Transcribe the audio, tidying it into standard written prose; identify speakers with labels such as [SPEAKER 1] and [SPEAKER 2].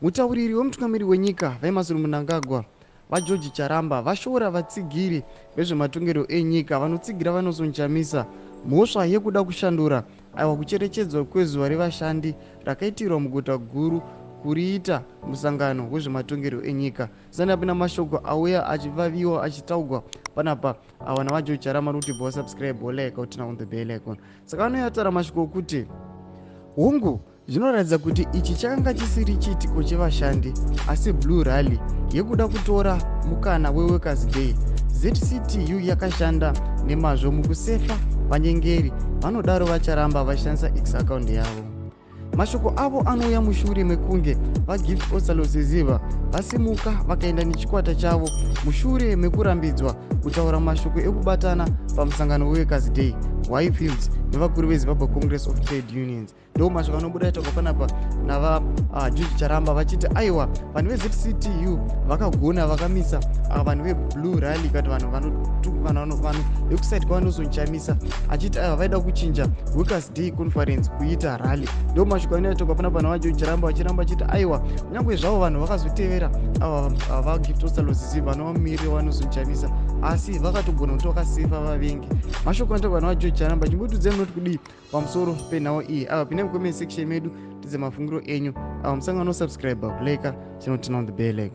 [SPEAKER 1] Mutauriri wemutungamiri wenyika, VaEmmerson Mnangagwa, VaGeorge Charamba, vashora vatsigiri vezvematongerwo enyika vanotsigira VaNelson Chamisa mhosva yekuda kushandura aiwa kucherechedzwa kwezuva revashandi rakaitirwa muguta guru kuriita musangano wezvematongerwo enyika. Sani apinda mashoko auya achivaviwa achitaugwa panapa awa naVaGeorge Charamba nokuti bva wasubscribe, wolike, uturn on the bell icon. Saka vanouya taura mashoko okuti hongu, zvinoratidza kuti ichi chakanga chisiri chiitiko chevashandi, asi blue rally yekuda kutora mukana weWorkers Day. ZCTU yakashanda nemazvo mukusefa vanyengeri, vanodaro VaCharamba vachishandisa X account yavo. Mashoko avo anouya mushure mekunge VaGift Ostallos Siziba vasimuka vakaenda nechikwata chavo mushure mekurambidzwa kutaura mashoko ekubatana pamusangano weWorkers Day Highfields nevakuru veZimbabwe Congress of Trade Unions. Ndo mashoko anobuda itaurwa panapa navaGeorge Charamba vachiti aiwa, vanhu veZCTU vakagona vakamisa vanhu veblue rally, kati vanhu vanhu vekuside kwaVaNelson Chamisa, achiti aiwa, vaida kuchinja Workers Day conference kuita rally. Ndo mashoko anoitaurwa panapa navaGeorge Charamba vachiramba achiti aiwa, kunyange zvavo vanhu vakazotevera VaGift Ostallos Siziba vanovamirira VaNelson Chamisa, asi vakatogona kuti vakasefa vavengi. Mashoko anotaurwa navaGeorge Charamba. Chimbotiudzai munoti kudii pamusoro penhau iyi? Ava pinai mucomment section medu, tidze mafungiro enyu. Ava musangano subscribe, kulike, chinoturn on the bell icon.